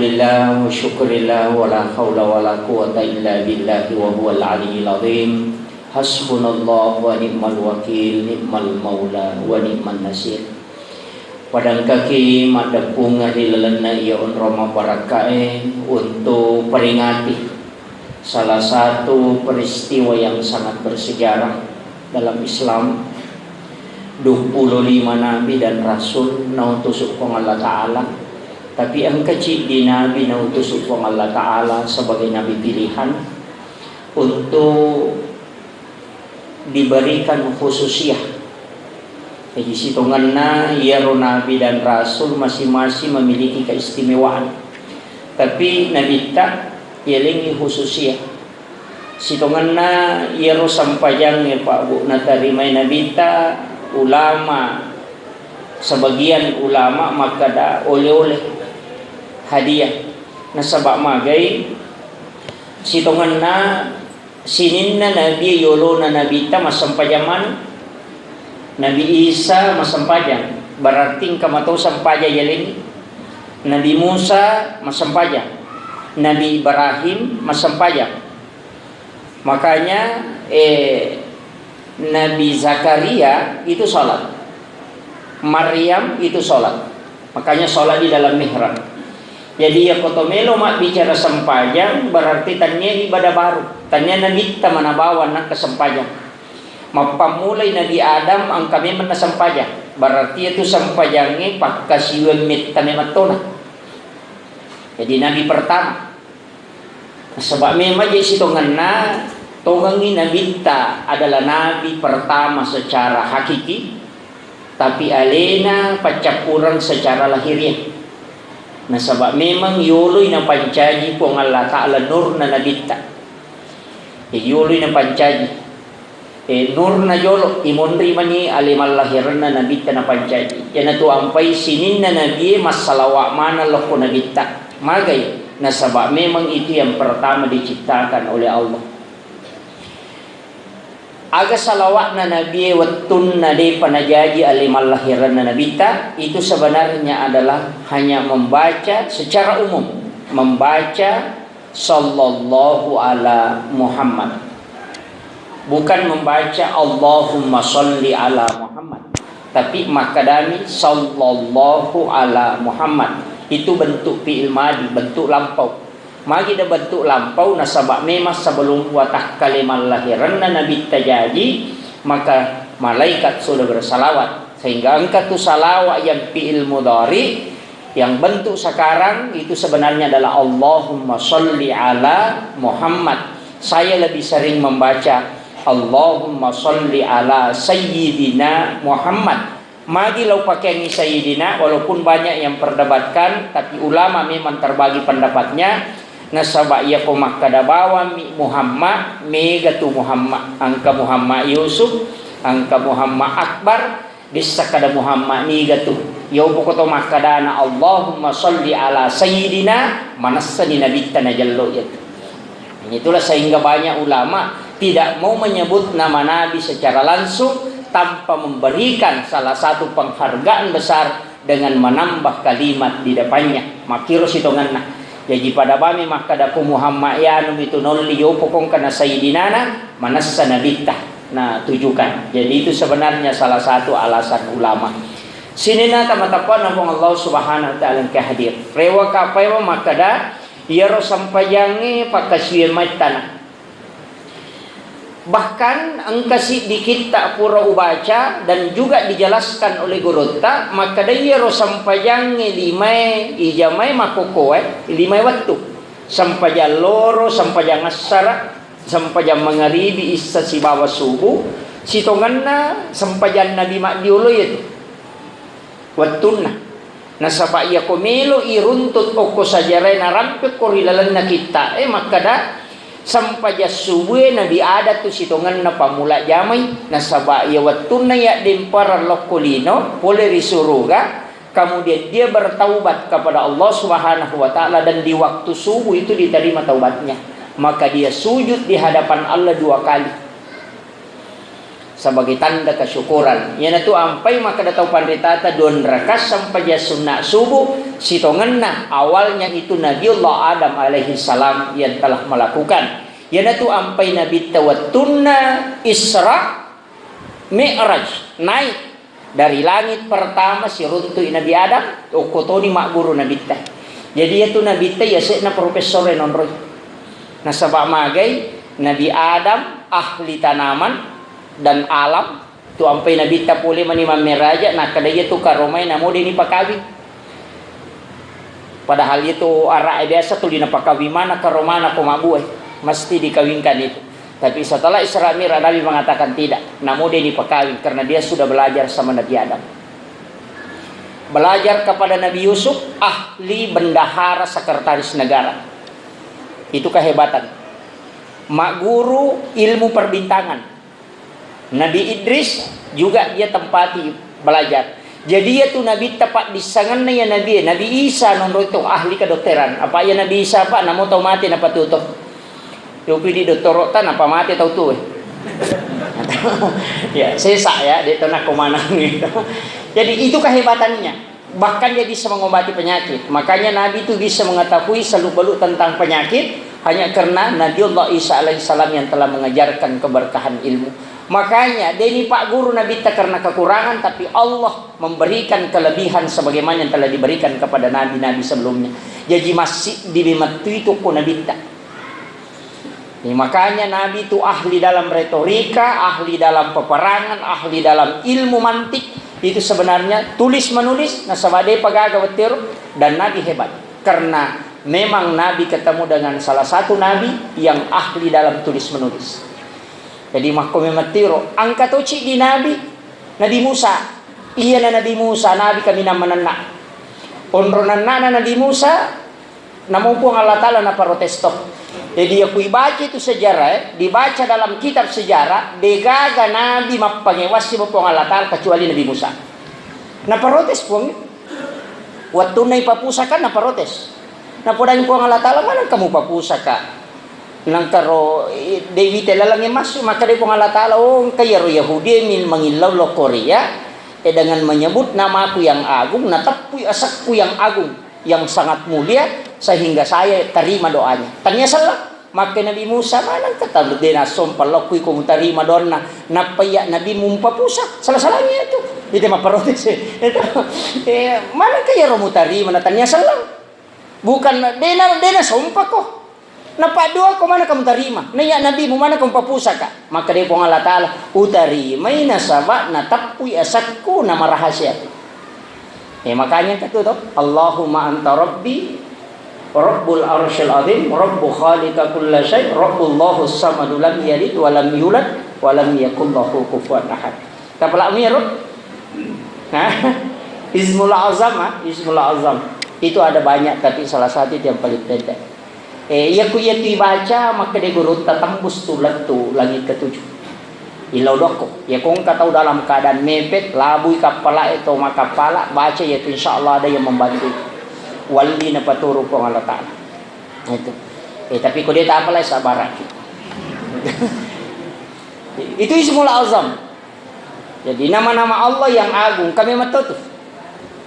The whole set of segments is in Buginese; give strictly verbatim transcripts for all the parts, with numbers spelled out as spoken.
Alhamdulillah wa syukurillah wa la haula wa la quwata illa billahi wa huwal aliyyil azim. Hasbunallah wa ni'mal wakil, ni'mal maula wa ni'man nasir. Padangkaki maddeppungeng ri lalenna iya onrong mabbarakkae untuk peringati salah satu peristiwa yang sangat bersejarah dalam Islam. Duappulo lima nabi dan rasul nautusu Puang Allah Ta'ala, tapi engka ciddi nabi nautusu Puang Allah Ta'ala sebagai nabi pilihan untuk diberikan khususiyah. Jadi, sitongenna iyaro nabi dan rasul masing-masing memiliki keistimewaan. Tapi nabitta yalengngi khususiyah. Sitongenna iyaro sempajangnge, Pak, Bu, natarimai nabitta, ulama, sebagian ulama makkeda oleh-oleh, hadiah. Nasaba magai sitongenna sininna nabi yolona nabitta massempajang maneng. Nabi Isa massempajang, berarti engka mato sempajang yalengngi. Nabi Musa massempajang, Nabi Ibrahim massempajang. Makanya, eh, Nabi Zakaria itu sholat, Maryam itu sholat. Makanya sholat di dalam mihrab. Jadi, iya koto melo mabbicara sempajang, berarti tania ibadah baru. Tania nabitta mana bawang nangka sempajang. Mappammulai Nabi Adam engka memang nasempajang. Berarti itu sempajangnge pakkasiwiang metta memang tona. Jadi, nabi pertama. Nasaba memang je sitongenna, tongengngi nabitta adalah nabi pertama secara hakiki, tapi alena paccappureng secara lahiriah. Nasaba memang yoloi napancaji Puang Allah Ta'ala nurna nabitta. Jadi yoloi napancaji. Eh, nurna jolo, imonri mani ale mallahirenna nabitta napancaji. Iyanatu ampai sininna nabie massalawa maneng lokko nabitta. Magai? Nasaba memang itu yang pertama diciptakan oleh Allah. Aga salawa'na nabie wettunna depa najaji ale mallahirenna nabitta, itu sebenarnya adalah hanya membaca secara umum, membaca sallallahu ala Muhammad. Bukan membaca Allahumma salli ala Muhammad, tapi makkedami sallallahu ala Muhammad. Itu bentuk fi'il madi, bentuk lampau. Magi de bentuk lampau, nasaba memang sebelum watakkale mallahirenna nabitta jaji, maka malaikat sudah bersalawat. Sehingga engka tu salawat yang fi'il mudhari, yang bentuk sekarang itu sebenarnya adalah Allahumma salli ala Muhammad. Saya lebih sering membaca Allahumma salli ala Sayyidina Muhammad. Magi lau pakeangngi Sayyidina, walaupun banyak yang perdebatkan, tapi ulama memang terbagi pendapatnya. Nasaba iyako makkeda bawammi Muhammad, mega tu Muhammad. Engka Muhammad Yusuf, engka Muhammad Akbar, Dissa kada Muhammad niga tu. Yopo koto makkadana, "Allahumma salli ala sayyidina," manessani nabitta najello iyatu. Itulah sehingga banyak ulama tidak mau menyebut nama Nabi secara langsung tanpa memberikan salah satu penghargaan besar dengan menambah kalimat di depannya. Makkiro sitongenna. Jaji pada bami makkada ko Muhammad yanu mitu nolli yopo kongkana sayyidinana, manessa nabitta. Nah, tujukan. Jadi, itu sebenarnya salah satu alasan ulama. Sininna tama-, tapana Puang Allah Subhanahu wa Ta'ala engka hadir. Rewa kapaewa makkada, iyaro sampajangnge pakkasiwiang maittana. Bahkan engka siddi kitta pura ubaca dan juga dijelaskan oleh gurutta, makkada iyaro sampajangnge limae ijamae makkokkoe, limae wettu. Sampajang loro, sampajang assara, sampajang mangaribi, issa sibawa subuh, sitongenna sampajang nabi maddiolo iyatu wettunna. Nasaba iyako melo iruntut okko sajarae narampekko ri lalenna kitta e makkada, sampajang subue Nabi Adam tu sitongenna pammula jamai, nasaba iya wettunna yaddemparang lokko lino pole ri suruga, kemudian dia bertaubat kepada Allah Subhanahu wa Ta'ala, dan di waktu subuh itu diterima taubatnya. Maka dia sujud di hadapan Allah dua kali. sebagai tanda kesyukuran. Iyanatu ampai makkeda tau panritata, dua rakaat sempajang sunna subuh, sitongenna awalnya itu Nabiullah Adam alaihi salam yang telah melakukan. Iyanatu ampai Nabitta wettunna Isra Mi'raj, naik dari langit pertama siruntu'i Nabi Adam, okkotoni magguru Nabitta. Jadi iyatu Nabitta yase'na profesor e nonroi. Nasaba magai Nabi Adam ahli tanaman dan alam, tu ampai Nabitta pole mani mammeraja, nakkeda iyatu karomai namo de' nipakawing. Padahal itu ara'e biasa tuli napakawing mana karomana ko mabbue, mesti dikawingkan itu. Tapi setelah Isra Mi'raj, Nabi mengatakan tidak, namo de' nipakawing karena dia sudah belajar sama Nabi Adam. Belajar kepada Nabi Yusuf, ahli bendahara sekretaris negara. Itu kehebatan. Magguru ilmu perbintangan. Nabi Idris juga dia tempati belajar. Jadi iyatu Nabitta paddissengenna iya Nabi, Nabi Isa nonroi tu ahli kedokteran. Apa iya Nabi Isa, Pak, namo tau mate napatuo to. Yopi di dottoro'ta napa mate tau tuo. Ya, sesa ya, de' to nakko maneng gitu. Jadi itu kehebatannya. Bahkan dia bisa mengobati penyakit. Makanya Nabi itu bisa mengetahui seluk-beluk tentang penyakit hanya karena Nabiullah Isa alaihissalam yang telah mengajarkan keberkahan ilmu. Makanya, de' nipagguru Nabitta karena kekurangan, tapi Allah memberikan kelebihan sebagaimana yang telah diberikan kepada nabi-nabi sebelumnya. Jaji massiddi mettui tu ko Nabitta. Ni, makanya Nabi itu ahli dalam retorika, ahli dalam peperangan, ahli dalam ilmu mantik. Itu sebenarnya tulis menulis, nasaba de'pa gaga wettero, dan Nabi hebat. Karena memang Nabi ketemu dengan salah satu nabi yang ahli dalam tulis menulis. Jadi makko memettiro, engka toci di Nabi, Nabi Musa. Iyana Nabi Musa, Nabi kaminang manenna. Onro nennana Nabi Musa, namo Puang Allah Ta'ala naparotes to. Jadi, iya ku ibaca itu sejarah, eh, dibaca dalam kitab sejarah, degaga nabi mappangewassi Puang Allah Ta'ala kecuali Nabi Musa. Naparotes Puang. Wettunna ipapusaka, naparotes. Napodangi Puang Allah Ta'ala, "Maneng kamu papusaka?" Nangkaro, eh, dewi telalangnge massu, makkeda Puang Allah Ta'ala, "Oh, engka iyaro Yahudi min mangillau lo Korea, eh, dengan menyebut namaku yang agung, nateppui asekku yang agung, yang sangat mulia, sehingga saya terima doanya." Tania selleng, makkeda Nabi Musa, "Maneng kata de' nassompa lokku iko mutarima doanna, nappa iya Nabi mumpapusa, salah-salahnya itu." Itu mapparotes, itu, eh, "Maneng ka iyaro mutarima?" Na tania selleng. Bukan, de'na, de'na sompako. Napaddua ko mana kamu tarima? Naiya nabimu mana kamu papusaka? Makkeda Puang Allah Ta'ala, "Utarimai nasaba nateppui asakku na marahasia." Eh, makanya kata tu, "Allahumma anta rabbi, rabbul arsyil azim, rabbu khaliqa kulla syai, rabbullahu samadu lam yalid wa lam yulad wa lam yakul lahu kufuwan ahad." Tapalak miro? Hah? Ismul Azam, ah? Ismul Azam. Itu ada banyak, tapi salah satu itu yang paling pendek. Eh, iya ku iya tu ibaca, makkeda gurutta tembus tu lettu langit ketujuh. Ilau dokko. Iya ko engka tau dalam keadaan mepet, labui kappala e to makappala, baca iya tu, insya Allah ada yang membantu. Walli napaturu Puang Allah Ta'ala. Itu. Eh, tapi ko dia tak apalah, sabar. Itu Ismul Azam. Jadi, nama-nama Allah yang agung, kami metutu.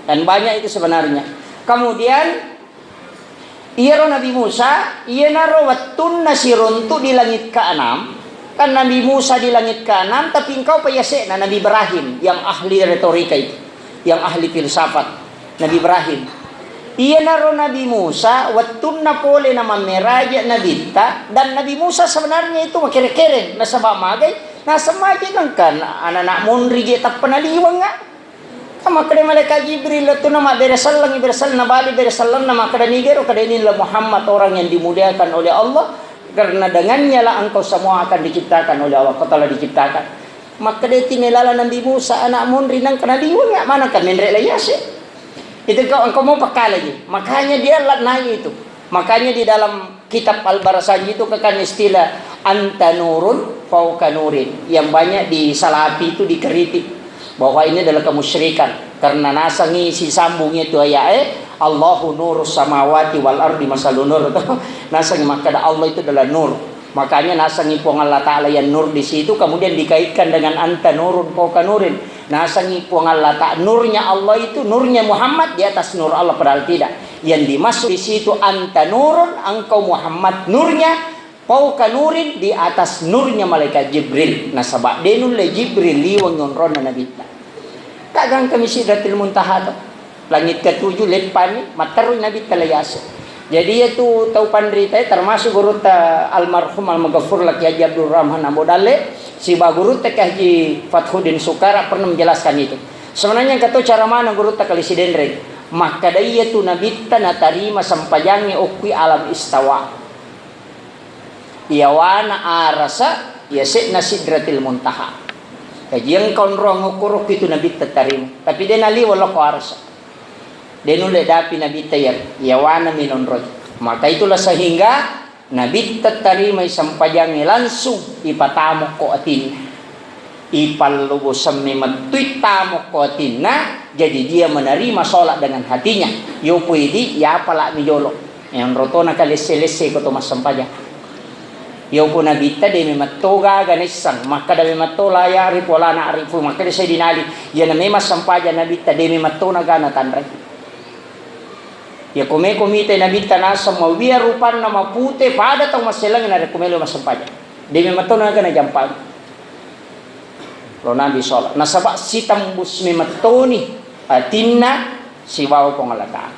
Dan banyak itu sebenarnya. Kemudian, iyaro Nabi Musa, iyanaro wettunna siruntu di langit keenam, kan Nabi Musa di langit keenam, tapi engkau pa yase'na Nabi Ibrahim yang ahli retorika itu, yang ahli filsafat. Nabi Ibrahim. Iyanaro Nabi Musa, wettunna pole namammeraja Nabitta, dan Nabi Musa sebenarnya itu makere-kere, nasaba magai, naseng magai nengka anak-anak monri je tappa naliweng, ah. Kan makkeda malaikat Jibril, "Lettunna mabbere selleng, bere selleng, nabali bere sellenna, makkeda nigero, keda ini adalah Muhammad, orang yang dimuliakan oleh Allah, karena dengannya lah engkau semua akan diciptakan oleh Allah, kau telah diciptakan." Makkeda tinelala Nabi Musa, anak monri nengka naliweng, ah, mana ka menre la yase. Itu engkau, engkau mau pakkalaji. Makanya dia la-, naik itu. Makanya di dalam kitab Al-Barzanji itu kan istilah anta nurun fauqa nurin. Yang banyak di Salafi itu dikritik bahwa ini adalah kemusyrikan. Karena nasengi sisambung itu ayat, eh, "Allahu nurus samawati wal ardi masalu nur." Nasengi makkeda Allah itu adalah nur. Makanya nasengi Puang Allah Ta'ala yang nur di situ, kemudian dikaitkan dengan anta nurun fauqa nurin. Nasengi Puang Allah Ta'ala, nurnya Allah itu, nurnya Muhammad di atas nur Allah, padahal tidak. Yang dimaksud di situ, anta nurun, engkau Muhammad nurnya, fauqa nurin, di atas nurnya malaikat Jibril. Nasaba de nulle Jibril liweng onronna Nabitta. Ka gangkami Sidratil Muntaha to. Langit ketujuh leppani, matterui Nabitta la yase. Jadi, iya tu tau panrita, termasuk gurutta almarhum almaghfur la Kiai Haji Abdul Rahman Ambo Dalle, siba gurutta Kiai Haji Fathuddin Sukara pernah menjelaskan itu. Sebenarnya engka to cara mana gurutta Kali Sidenreng. Makkeda iya tu Nabitta natarima sempajangnge okkui alam istawa. Iyawana arasa, yase'na Sidratil Muntaha. Jaji engka onrong okkorokki tu Nabitta tarima. Tapi de naliwa loko arasa. De nulle dapi Nabitta iya, iyawana minonroi. Maka itulah sehingga Nabitta tarimai sempajangnge langsung ipatamokko atinna. Ipallobo semme mettui tamokko atinna, jadi dia menerima sholat dengan hatinya. Yopo idi, yapala'mi jolo. Yang rotona kalesse-lesse ko to massempajang. Yopo Nabitta de memetto gaga naissang. Makkeda memetto la ya'rifu wa la na'rifu. Makkeda Sayyidina Ali, iyana memang sempajang Nabitta de memetto na gana tanrai. Yako meko mita Nabitta naseng mawia rupanna mapute pada tau masseleng narekko melo massempajang. De memetto na gana jampang. Lo Nabi sholat. Nasaba sitembus memettoni atinna sibawa Puang Allah Ta'ala.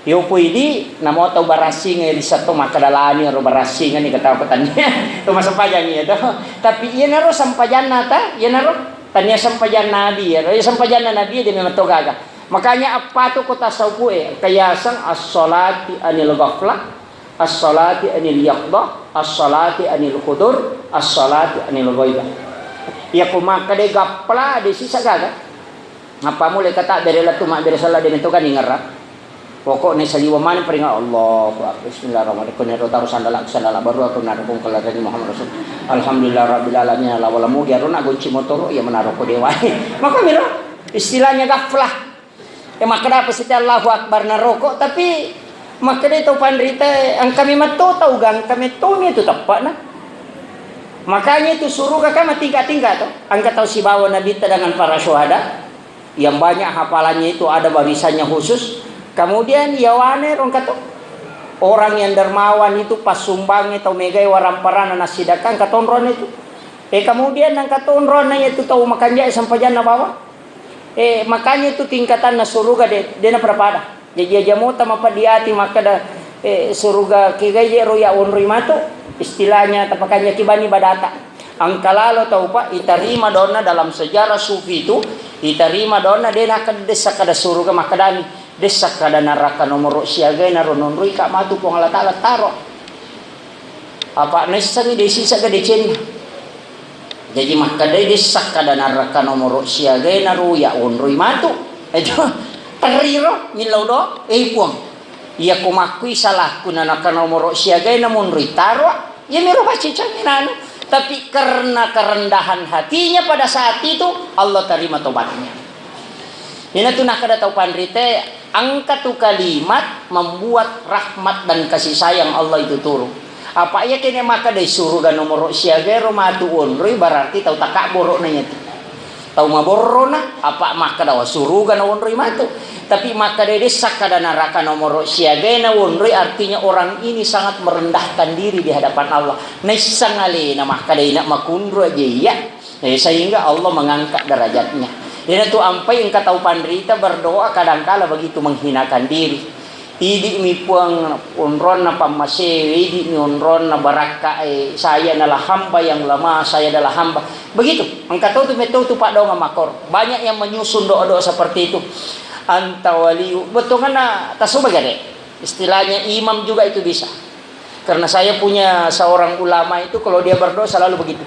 Yopo idi namo tau barassing e lisa to makkeda lani ro barassing ni kata apa tania. To massempajang iya to. Tapi iyanaro sempajanna ta, iyanaro tania sempajanna Nabi ya. Iya sempajanna Nabi de memetto gaga. Makanya apa tu kota saupu e kayasang as-salati anil ghaflah, as-salati anil yaqdah, as-salati anil hudur, as-salati anil ghaibah. Iya ko makkeda gappala de sisa gaga. Nappa mulai kata bere lettu mabbere sella de metto kan ingerra. Pokoknya saliwa mana peringat Allahu Akbar. Bismillahirrahmanirrahim. Kunero taruh sandala sandala baru aku naruh kong kelar dari Muhammad Rasul. Alhamdulillah rabbil alamin ala wala mugi arona gonci motoro ya menaro ko dewa. Maka miro istilahnya gaflah. Eh, makkeda apa siti Allahu Akbar naroko, tapi makkeda tau panrita, engka memetto tau ga, engka metto mi tu teppana. Makanya itu suruga kan matingkat-tingkat to. Engka tau sibawa Nabitta dengan para syuhada yang banyak hafalannya itu ada barisannya khusus. Kemudian yawane rongka to. Orang yang dermawan itu passumbangnya tau megai waramparana nasidakang katonron itu. Eh, kemudian nang katonron itu tau makanja sempajanna bawa. Eh, makanya itu tingkatanna suruga de, de na pada-pada. Jaji aja mota mapadiati makkeda, eh, suruga kegaje ro ya onroi matu, istilahnya tapakanya kibani badata. Angkalalo tau pa itarima donna dalam sejarah sufi itu, itarima donna de nakkeda dessa kada suruga makkedami, dessa kada neraka nomoro siaga na ro nonroi ka matu Puang Allah Ta'ala taro. Apa naissengngi de sisa ga decenna. Jaji makkedai dessa kada naraka nomoro siagai naru ya onroi matu. Eto terriro millau do, eh Puang. Iya ko makkui salahku nanaka nomoro siagai na monroi taro. Iya miro paccicang nanu. Tapi karena kerendahan hatinya pada saat itu Allah terima tobatnya. Ina tu nakkeda tau panrite, engka tu kalimat membuat rahmat dan kasih sayang Allah itu turun. Apa iya kene makkeda suruga nomoro siaga ro matu onroi, berarti tau takabboro na iya tu. Tau maborro na, apa makkeda wa suruga na onroi matu. Tapi makkeda dessa kada naraka nomoro siaga na onroi, artinya orang ini sangat merendahkan diri di hadapan Allah. Naissang alena makkeda ina makunro aja iya. Eh, sehingga Allah mengangkat derajatnya. Iyanatu ampai engka tau panrita berdoa kadangkala begitu menghinakan diri. Idi mi Puang onronna pammasewe, idi mi onronna barakka, eh, saya adalah hamba yang lemah, saya adalah hamba. Begitu, engka tau tu metau tu padonga makor. Banyak yang menyusun doa-doa seperti itu. Anta waliyu, bettuanna tasu bagare. Istilahnya imam juga itu bisa. Karena saya punya seorang ulama itu kalau dia berdoa selalu begitu.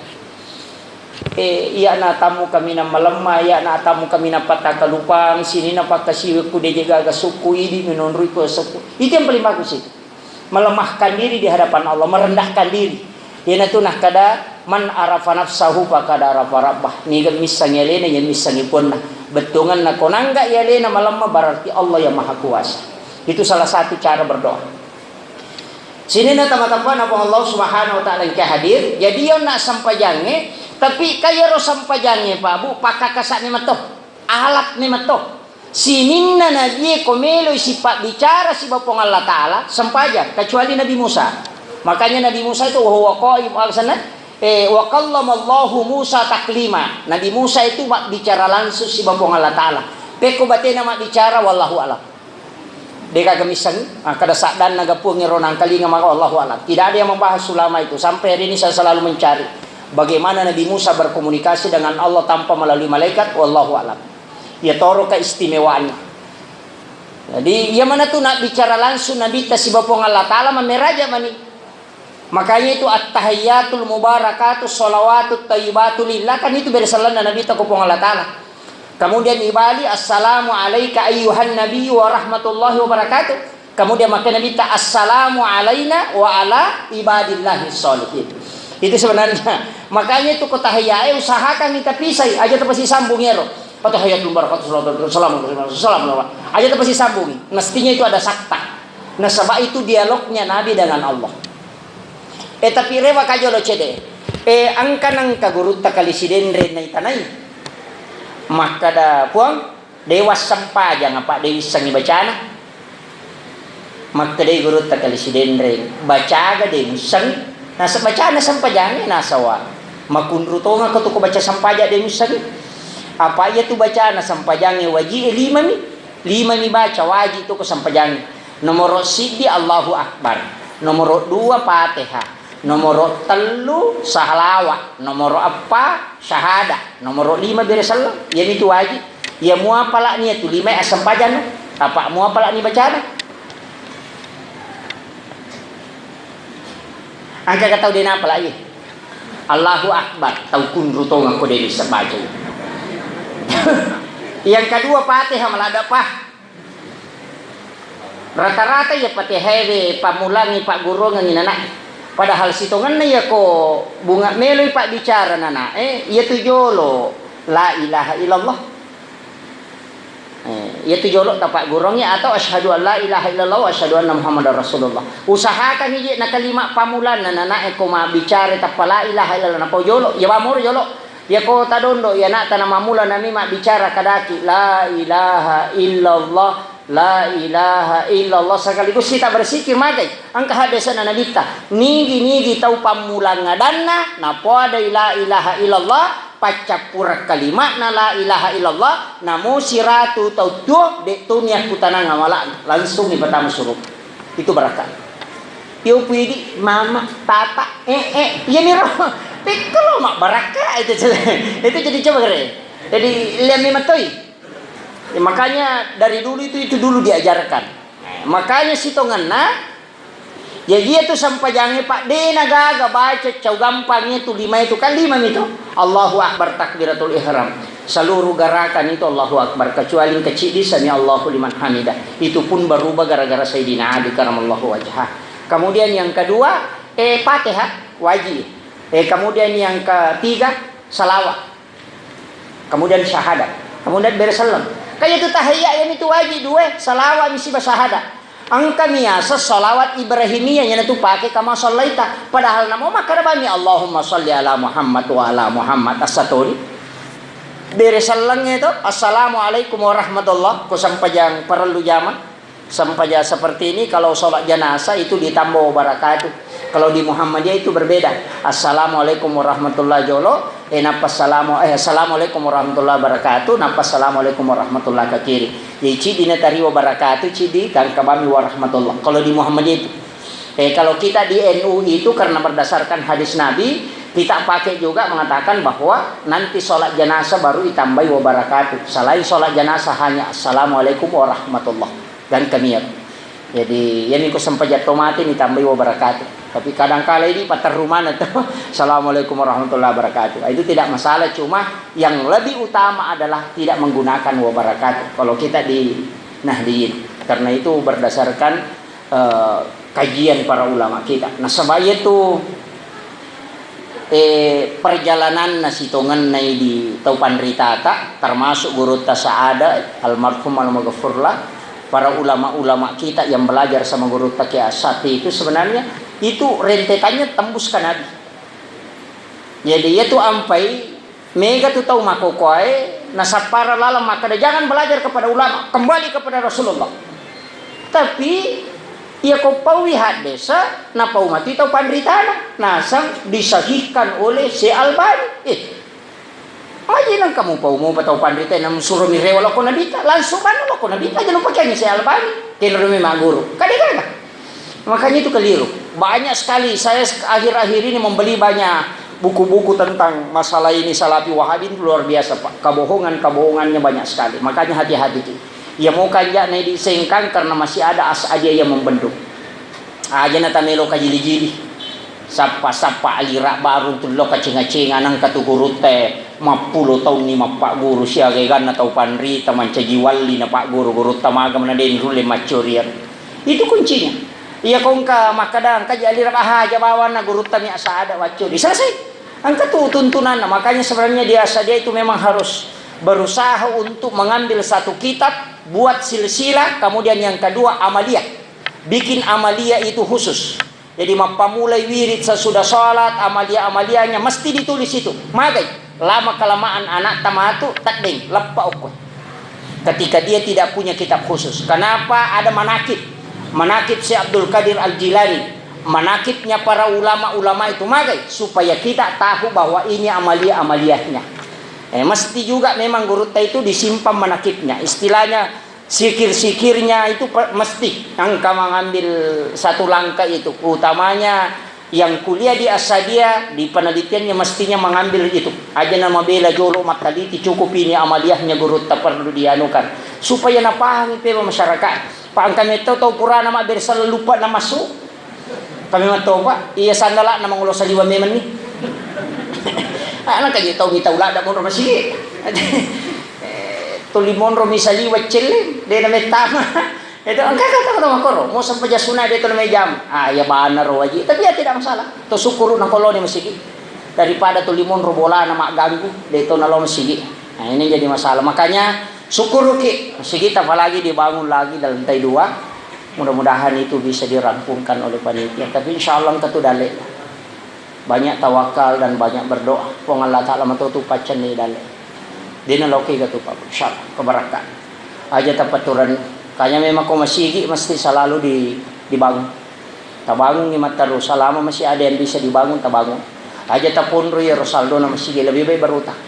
Eh, iyana tamu kaminang malemma, iyana tamu kaminang pattakalupang, sininna pakkasiwe ku deje gaga sukku idi menonroi ku sukku. Itu yang paling bagus itu. Melemahkan diri di hadapan Allah, merendahkan diri. Iyanatu nakkeda, "Man arafa nafsahu faqad arafa rabbah." Niga missangi alena, iya missangi puanna. Bettuanna ko nangga i alena malemma, berarti Allah yang Maha Kuasa. Itu salah satu cara berdoa. Sininna tama-tamana Puang Allah Subhanahu wa Ta'ala engka hadir. Jadi, iyonna sempajangnge, tapi kayaro sempajangnge, Pak Bu, pakkakasa'ni metto, alatni metto. Sininna nabie ko meloi sipabbicara siba Puang Allah Ta'ala, sempajang, kecuali Nabi Musa. Makanya Nabi Musa itu wa huwa qaim, alasanna, eh, wa kallamallahu Musa taklima. Nabi Musa itu mabbicara langsung siba Puang Allah Ta'ala. Pekko batena mabbicara, wallahu a'lam. Degaga missengngi, ah, kada saddanna ga Puang ero nangkalinga maka, wallahu a'lam. Tidak ada yang membahas ulama itu. Sampai hari ini saya selalu mencari bagaimana Nabi Musa berkomunikasi dengan Allah tanpa melalui malaikat, wallahu a'lam. Iyatoro keistimewaanna. Jadi, iya manatu nabbicara langsung Nabitta siba Puang Allah Ta'ala, mammeraja mani. Makanya itu, at-tahiyyatul mubarakatus shalawatut thayyibatu lillah, kan itu bere sellenna Nabitta ko Puang Allah Ta'ala. Kemudian ibali, "Assalamu alaika ayyuhan nabiyyu wa rahmatullahi wa barakatuh." Kemudian makkeda Nabitta, "Assalamu alaina wa ala ibadillahi sholihin." Itu sebenarnya. Makanya itu ko tahiyyae usahakan kita pisai, aja tapasisambung ero. At-tahiyyatul mubarakatuh, salawatut, salam, salam, aja tapasisambungi. Mestinya itu ada sakta. Nasaba itu dialognya Nabi dengan Allah. Eh, tapi rewa kajolo cede. Eh, engka nengka gurutta Kali Sidenreng naitanai. Makkada, "Puang, de wassempajang apa de wissengi bacana?" Makkedai gurutta Kali Sidenreng, "Bacaga de muissengi?" Nasa bacana sempajangnge, nasawa, "Makunru tongako tu ko baca sempajang de muissengi?" Apa iya tu bacana sempajangnge wajie limami. Limami baca waji tu ko sempajangnge. Nomoro siddi Allahu Akbar. Nomoro dua Fatihah. Nomoro tellu salawa, nomoro eppa syahada, nomoro lima bere selleng. Iyamitu wajib. Iya muapala'ni iyatu limae assempajanna. Apa muapala'ni bacana? Engka ga tau de napala iya? Allahu Akbar, tau kunru tongako de bisa baca. Yang kedua Fatihah maladda pa. Rata-rata iya Fatihaewe pammulangngi pagguruangengngi nana'e. Padahal sitongenna iyako bunga meloi pabbicara nana'e, iyatu jolo la ilaha illallah. Eh, iyatu jolo tapagguruangngi atau asyhadu an la ilaha illallah wa asyhadu anna Muhammadar Rasulullah. Usahakangngi je nakalima pammulanna nana'e ko mabbicara tappa la ilaha illallah napau jolo, iya bamoro jolo. Iyako tadondo, iya ana'ta namammula nami mabbicara kadaki, "La ilaha illallah, la ilaha illallah," sekaligus kita bersikir magai. Engka haddese'na Nabitta, nigi-nigi tau pammulang adanna, napoadai la ilaha illallah, paccappureng kalima'na la ilaha illallah, namo siratu tau tuo, de' toni akkutanang amala'na, langsung ipatama suruga. Itu barakka. Yo pidi mama, tata, eh, eh, iyaniro. Pikkolo mabbarakka itu, itu jadi coba kere. Jadi liammi matoi. Ya, makanya dari dulu itu, itu dulu diajarkan. Makanya sitongenna, ya iya tu sempajangnge, Pak, de' nagaga baca cau gampang itu lima itu kan lima mito. Allahu Akbar takbiratul ihram. Seluruh gerakan itu Allahu Akbar, kecuali yang kecil di sami Allahu liman hamidah. Itu pun berubah gara-gara Sayyidina Ali karamallahu wajhah. Kemudian yang kedua, eh, Fatihah wajib. Eh, kemudian yang ketiga, salawat. Kemudian syahadat. Kemudian bere selleng. Kaya itu tahiyya yang itu wajib dua, salawat misiba syahadat. Engka miyaseng sholawat Ibrahimiyah, iyanatu pake kama shallaita. Padahal namo makkeda bami, "Allahumma sholli ala Muhammad wa ala Muhammad." Assatoni. Bere sellengnge to, "Assalamualaikum warahmatullah." Ko sempajang parellu jama. Sempajang seperti ini, kalau sholat jenazah itu ditambah wabarakatuh. Kalau di Muhammadiyah itu berbeda. "Assalamualaikum warahmatullahi" jolo, eh, nappa salamu-, eh, "Assalamualaikum warahmatullahi wabarakatuh," nappa "Assalamualaikum warahmatullahi" ke kiri. Jadi, ciddi natariwa wabarakatuh, ciddi gangka bami warahmatullah. Kalau di Muhammadiyah itu. Eh, kalau kita di N U itu karena berdasarkan hadis Nabi, kita pakai juga mengatakan bahwa nanti sholat jenazah baru ditambahi wabarakatuh. Selain sholat jenazah hanya "Assalamualaikum warahmatullah." Dan kemir. Jadi, iyami ko sempajang to mate nitambai wabarakatuh. Tapi kadangkala ini paterru maneng to. "Assalamualaikum warahmatullahi wabarakatuh." Itu tidak masalah, cuma yang lebih utama adalah tidak menggunakan wabarakatuh. Kalau kita di Nahdiyin, karena itu berdasarkan, eh, kajian para ulama kita. Nasaba itu eh, perjalananna sitongenna idi tau panritata, termasuk gurutta Saada, almarhum almaghfurlah, Para ulama-ulama kita yang belajar sama gurutta Kiai Asati itu sebenarnya itu rentetannya tembus ke Nabi. Jadi, iya tu ampai mega tu tau makokoae nasappara lalang makkeda, "Jangan belajar kepada ulama, kembali kepada Rasulullah." Tapi iya ko paui haddesa, napau matu tau panritana, nasang disahihkan oleh Syekh Albani. Eh, Aja nang kamu pau mau patau panrita, nang suruh mi rewa loko nabita, langsung manu loko nabita, aja nu pakeangi Syekh Albani, kenro mi magguru. Kade gaga. Makanya itu keliru. Banyak sekali saya sek-, akhir-akhir ini membeli banyak buku-buku tentang masalah ini, Salafi Wahabi itu luar biasa, Pak. Kebohongan-kebohongannya banyak sekali. Makanya hati-hati ki. Ya mau kanjak na di sengkang karena masih ada As'adiyah yang membendung. Aja na tamelo kajili-jili. Sappa-sappa alira baru tullo kacenga-cenga nangka tu gurutta mappulo taunni mappagguru siaga eganna tau panrita mancaji walli na pagguru gurutta maga mana den rulle maccorian. Itu kuncinya. Iya kongka makkada engka ji alira bahaja bawanna gurutta mi asada waccori. Selesai. Engka tu tuntunanna. Makanya sebenarnya dia saja itu memang harus berusaha untuk mengambil satu kitab, buat silsilah, kemudian yang kedua amaliyah. Bikin amaliyah itu khusus. Jadi mappamulai wirid sesudah sholat, amalia-amalianya mesti ditulis itu. Magai, lama kelamaan anak tamatu teddeng, leppa okko. Ketika dia tidak punya kitab khusus. Kenapa ada manakib? Manakib Syekh Abdul Qadir Al-Jilani. Manakibnya para ulama-ulama itu magai supaya kita tahu bahwa ini amalia-amaliahnya. Eh, mesti juga memang gurutta itu disimpan manakibnya. Istilahnya sikir-sikirnya itu pe-, mesti engka mengambil satu langkah itu, utamanya yang kuliah di Asadia, di penelitiannya mestinya mengambil itu. Aja na mabela jolo mattaliti, cukup ini amaliyahnya gurutta perlu dianukan supaya napahangi peba masyarakat. Pak engka metto tau purana mabbere sala lupa na masuk. Kami mattopa, iya sandala na mangulo saliwa memang ni. Ana kaji tau mita ulada monro masigi. Eh, tuli monro mi saliwa celle, de na mettama. Itu engka kata kata makoro, mau sampai jasuna de to na mejam. Ah, ya bana ro waji, tapi ya tidak masalah. To syukuru na koloni masigi. Daripada tuli monro bolana magganggu, de to na lo masigi. Nah, ini jadi masalah. Makanya syukuruki, masigita apalagi dibangun lagi dalam lantai dua. Mudah-mudahan itu bisa dirampungkan oleh panitia. Tapi insya Allah engka tu dalle. Banyak tawakal dan banyak berdoa. Puang Allah Ta'ala matotu paccenni dalle. Dena loki gatu Pak. Insya Allah keberkahan. Aja tapaturan. Kanya memang ko masigi mesti selalu di, dibangun. Tabangungi matteru selama masih ada yang bisa dibangun, tabangun. Aja taponro ya Rosaldo na masigi lebih baik berutang.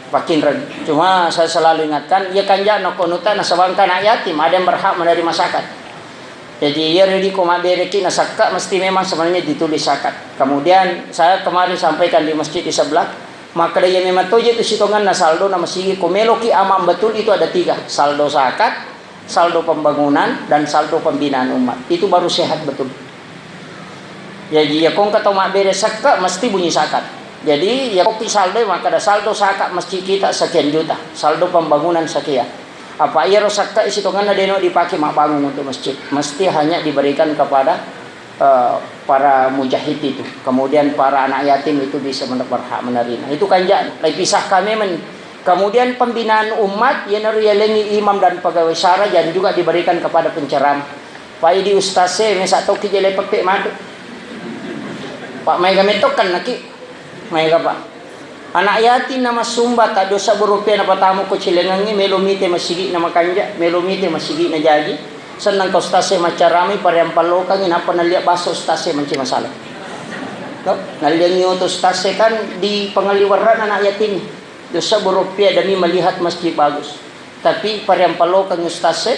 Pakkinreng. Cuma saya selalu ingatkan, iya kanja'na ko nuta nasabangka anak yatim, ada yang berhak menerima zakat. Jadi, iya redi ko mabbereki na sakka, mesti memang sebenarnya ditulis zakat. Kemudian, saya kemarin sampaikan di masjid di sebelah, maka iya memang toje tu sitonganna saldo na masigi, ko meloki aman betul itu ada tiga, saldo zakat, saldo pembangunan, dan saldo pembinaan umat. Itu baru sehat betul. Jadi, iya ko engka tau mabbere sakka, mesti bunyi zakat. Jadi, iya ko ki saldo, maka ada saldo zakat masjid kita sekian juta, saldo pembangunan sekian. Apa iyaro sakka sitonganna deno dipake mabbangun untuk masjid. Mesti hanya diberikan kepada, eh, para mujahid itu. Kemudian para anak yatim itu bisa men-, berhak menerima. Itu kanja'na, lai pisah kami men-, Kemudian pembinaan umat, iyanaro yalengi imam dan pegawai syara, dan juga diberikan kepada penceramah. Pai di ustaz e, mesa toki jele pepe madu. Pak, maega metokkan naki. Maega, Pak. Anak yatim na massumba, tak dosa berupiah na patamu ko cilengangi, melo mite masigi na makanja, melo mite masigi na jaji. Senang ka ustaz e maccarami, pareang pallokangi, napa nalia baso ustaz e manci masalah. No? Naliangi oto ustaz e kan di pengaliwarran anak yatim. Dosa berupiah demi melihat masjid bagus. Tapi pareang palokang ustaz e,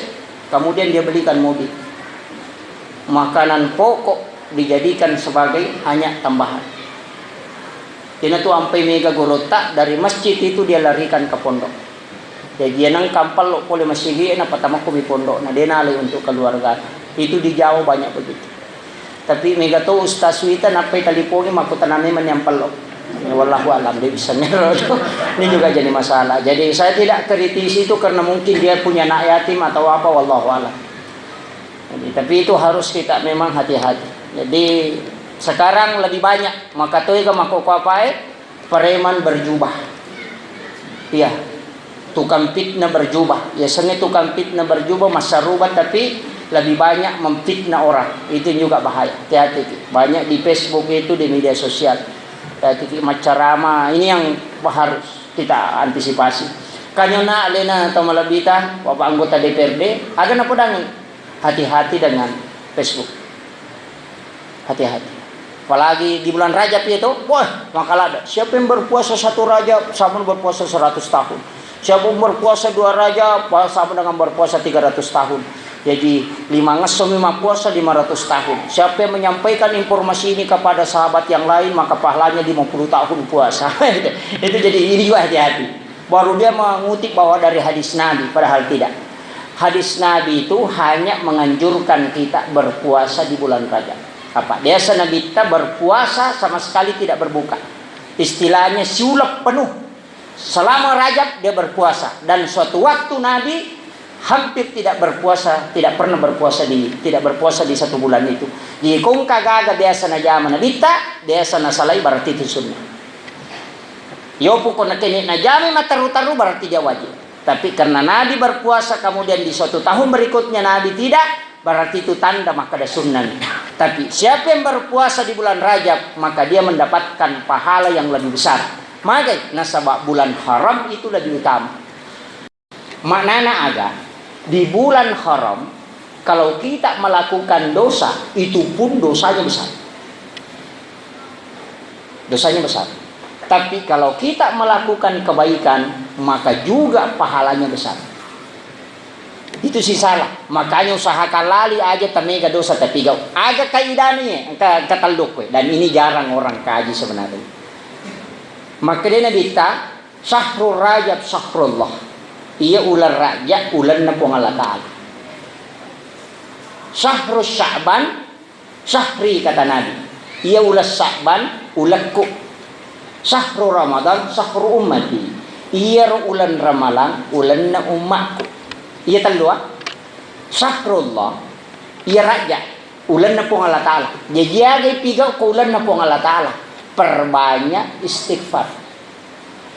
kemudian dia belikan mobil. Makanan pokok dijadikan sebagai hanya tambahan. Ina tu ampai mega gorotta dari masjid itu dia larikan ke pondok. Jadi, iya nang kampal lo pole masigi, na patamaku mi pondok, na dena alai untuk keluarga. Itu di Jawa banyak begitu. Tapi mega to Ustaz Wita nappai talipongi makkutana memang yang pello. Ya, wallahu alam, dia bisa ngero tu. Ini juga jadi masalah. Jadi, saya tidak kritisi itu karena mungkin dia punya anak yatim atau apa, wallahu alam. Jadi, tapi itu harus kita memang hati-hati. Jadi, sekarang lebih banyak, maka toi ka mako ko apae, preman berjubah. Iya. Tukang fitnah berjubah. Biasanya tukang fitnah berjubah massarubah, tapi lebih banyak memfitnah orang. Itu juga bahaya. Hati-hati. Banyak di Facebook itu, di media sosial. Hati-hati, maccarama. Ini yang harus kita antisipasi. Kanyona alena atau malebita, Bapak anggota D P R D, ada napodangi. Hati-hati dengan Facebook. Hati-hati. Apalagi di bulan Rajab itu, wah, maka ada. Siapa yang berpuasa satu Rajab, sama berpuasa seratus tahun. Siapa yang berpuasa dua Rajab, wah, sama dengan berpuasa tiga ratus tahun. Jadi, lima ngesso memang puasa lima ratus tahun. Siapa yang menyampaikan informasi ini kepada sahabat yang lain, maka pahalanya lima puluh tahun puasa. Itu, itu jadi ini juga hati-hati. Baru dia mengutip bahwa dari hadis Nabi, padahal tidak. Hadis Nabi itu hanya menganjurkan kita berpuasa di bulan Rajab. Apa? Biasa Nabi kita berpuasa sama sekali tidak berbuka. Istilahnya siuleng penuh. Selama Rajab dia berpuasa. Dan suatu waktu Nabi hampir tidak berpuasa, tidak pernah berpuasa di, tidak berpuasa di satu bulan itu. Jadi, kongka gaga biasa najama Nabitta, biasa nasalai, berarti itu sunnah. Yo, pokokna kene najami matteru-teru, berarti dia wajib. Tapi karena Nabi berpuasa, kemudian di suatu tahun berikutnya Nabi tidak, berarti itu tanda makkeda sunnah. Tapi siapa yang berpuasa di bulan Rajab, maka dia mendapatkan pahala yang lebih besar. Magai, nasaba bulan haram itu lebih utama. Maknana aga? Di bulan haram, kalau kita melakukan dosa, itu pun dosanya besar. Dosanya besar. Tapi kalau kita melakukan kebaikan, maka juga pahalanya besar. Itu si salah. Makanya usahakan lali aja tamega dosa tapi gau. Aga kaidahnya, engka, engka tellukku. Dan ini jarang orang kaji sebenarnya. Maka dia Nabi ta, Syahrul Rajab syahrullah. Iya uleng Rajab, ulenna Puang Allah Ta'ala. Syahrul Sya'ban syahri, kata Nabi. Iya uleng Sya'ban, ulekku. Syahru Ramadan, syahru ummati. Iyaro uleng Ramalang, ulenna ummakku. Iya tellu, ah. Syahrullah, iya Rajab, ulenna Puang Allah Ta'ala. Jaji agai pigau ko ulenna Puang Allah Ta'ala. Perbanyak istighfar.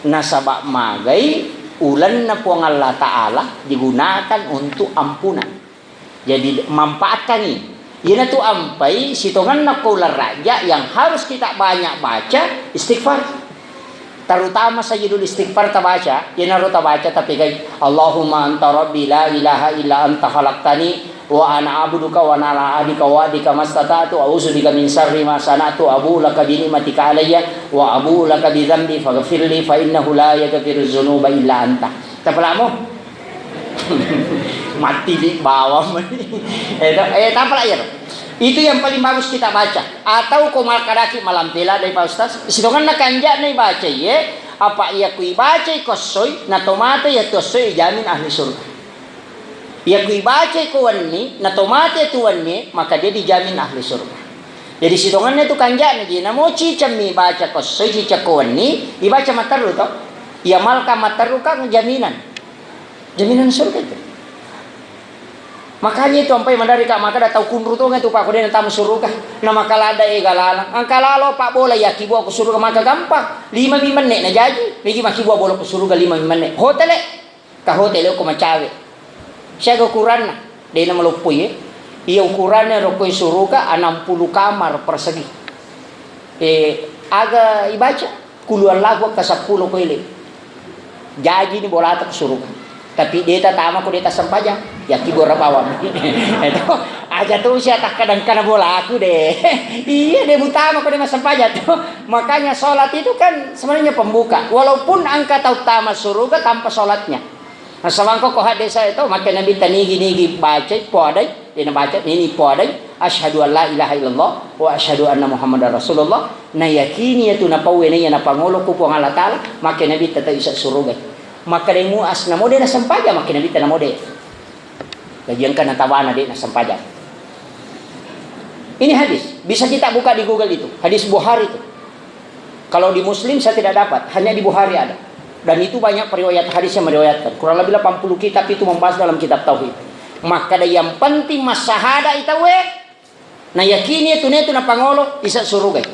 Nasaba magai ulenna Puang Allah Ta'ala digunakan untuk ampunan. Jadi, manfaatkanni. Iyanatu ampai sitongenna ko uleng Rajab yang harus kita banyak baca istighfar. Terutama sayyidul istighfar tabaca, iyanaro tabaca tapegai, "Allahumma anta rabbi la ilaha illa anta khalaqtani wa ana abduka wa ana ala ahdika wa wa'dika mastata'tu, a'udzu bika min syarri ma sana'tu, abu'u laka bi ni'matika alayya wa abu'u laka bi dzambi faghfirli fa innahu la yaghfiru dzunuba illa anta." Tapalamo? Mati di bawah. Eh, to, eh, tapala iyaro. Itu yang paling bagus kita baca. Atau ko malkadaki malampela dari Pak Ustaz, sitongenna kanja'na ibaca iye, apa iya ku ibacai ko essoi, na tomata iya tu essoi ijamin ahli surga. Iya ku ibacai ko wenni, na tomata iya tu wenni, maka dia dijamin ahli surga. Jadi sitongenna tu kanja'na ji, namo ciceng mi baca ko essoi, ciceng ko wenni, ibaca matteru to. Iya malka matteru kan jaminan. Jaminan surga itu. Makanya itu ampai mandari ka makkeda tau kunru tonga itu, Pak, ko de' natama suruga. Na makaladda ega lalang. Engka lalo pabbola yakkibua ko suruga maka gampang. Lima mi menne' na jaji. Megi makkibua bola ko suruga lima mi menne'. Hotele. Ka hotele ko macawe. Siaga ukuranna. De' na maloppoi, eh. Iya ukuranna ro ko suruga enam puluh kamar persegi. Eh, aga ibaca? Qul huwallahu ka seppulo ko ele. Jajini bolata ko suruga. Tapi de' tatama ko de' tassempajang. Yakkibua bawang. Itu aja tu sia takkadang kana bolaku de'. Iya, de' mutama ko de' massempajang tu. Makanya sholat itu kan sebenarnya pembuka. Walaupun engka tau tama suruga tanpa sholatnya. Nasaba ko hadis saya itu, makkeda Nabitta nigi-nigi bacai, podai, de' nabaca, nini podai, "Asyhadu an la ilaha illallah wa asyhadu anna Muhammadar Rasulullah." Nayakini iyatu napauwe naiya napangolo ku Puang Allah Ta'ala, makkeda Nabitta tau isa surugai. Makkeda Muaz, namo de' nassempajang, makkeda Nabitta namo de'. Jadi engka natawana de' nassempajang. Ini hadis, bisa kita buka di Google itu, hadis Bukhari itu. Kalau di Muslim saya tidak dapat, hanya di Bukhari ada. Dan itu banyak periwayat hadis yang meriwayatkan. Kurang lebih delapan puluh kitab itu membahas dalam kitab tauhid. Makkeda yang penting massahada itawe, nayakini itu netu napangolo, isa surugai.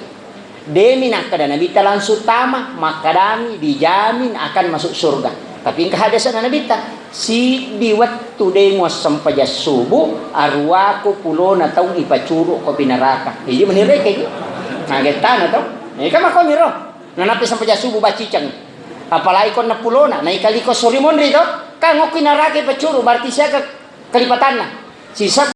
De' mi nakkeda Nabitta langsung tama, makkedami dijamin akan masuk surga. Tapi engka hadisna Nabitta, siddi wettu de' muassempajang subuh, aruwaku pulona tau ipacuru' ko pi naraka. Jadi menireke ki. Nah, gettana to. Nah, ika makoniro. Nah, nappi sempajang subuh baciceng. Apalagi ko enneng pulona, nah, ikaliko sori monri to. Kan okki naraka ipacuru', berarti siaga kelipatanna. Sisa